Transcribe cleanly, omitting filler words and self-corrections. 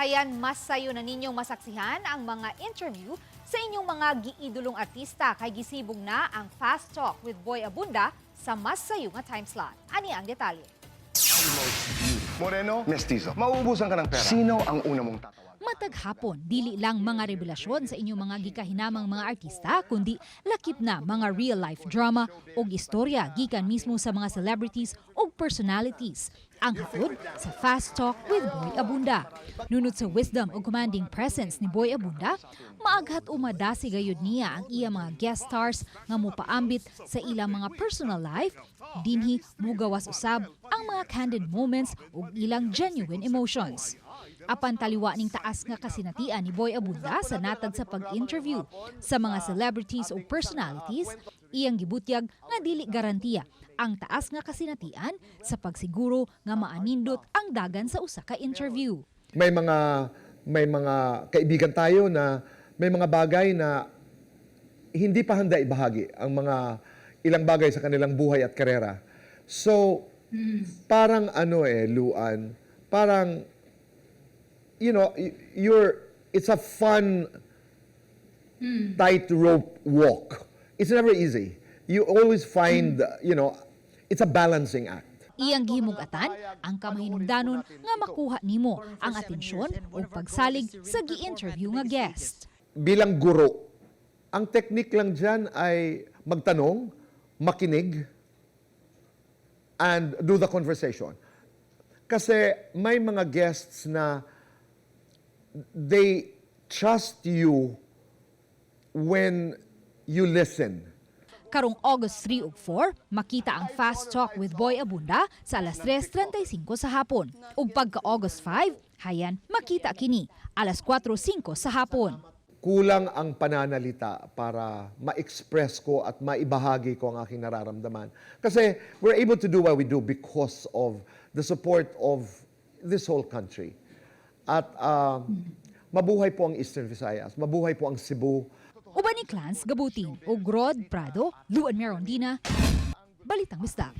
Hayan, mas sayo na ninyong masaksihan ang mga interview sa inyong mga giidolong artista kay gisibog na ang Fast Talk with Boy Abunda sa mas sayo nga time slot. Ani ang detalye. Moreno, mestizo. Mauubusan ka ng pera. Sino ang una mong tatawagan? Matag hapon, dili lang mga revelasyon sa inyong mga gikahinamang mga artista, kundi lakip na mga real-life drama o istorya gikan mismo sa mga celebrities o personalities. Ang hatod sa Fast Talk with Boy Abunda. Nunot sa wisdom o commanding presence ni Boy Abunda, maaghat o madasi gayud niya ang iya mga guest stars nga mopaambit sa ilang mga personal life, dinhi mugawas usab ang mga candid moments ug ilang genuine emotions. Apan taliwa ning taas nga kasinatian ni Boy Abunda sa natad sa pag-interview sa mga celebrities o personalities, iyang gibutyag nga dili garantiya ang taas nga kasinatian sa pagsiguro nga maanindot ang dagan sa usa ka interview. May mga kaibigan tayo na may mga bagay na hindi pa handa ibahagi ang mga ilang bagay sa kanilang buhay at karera. So, parang ano eh, Luan, parang, it's a fun tightrope walk. It's never easy. You always find, it's a balancing act. Iyang gihimugatan ang kamahinungdanon nga makuha nimo ang atensyon ug pagsalig sa gi-interview nga guest. Bilang guro, ang technique lang dyan ay magtanong, makinig, and do the conversation. Kasi may mga guests na they trust you when you listen. Karong August 3 ug 4, makita ang Fast Talk with Boy Abunda sa alas 3:35 sa hapon. Ug pagka August 5, hayan makita kini alas 4:05 sa hapon. Kulang ang pananalita para ma-express ko at maibahagi ko ang aking nararamdaman. Kasi we're able to do what we do because of the support of this whole country. At mabuhay po ang Eastern Visayas, mabuhay po ang Cebu. Uban ni Clans Gabutin ug Rod Prado, Luan Merondina, Balitang Bisdak.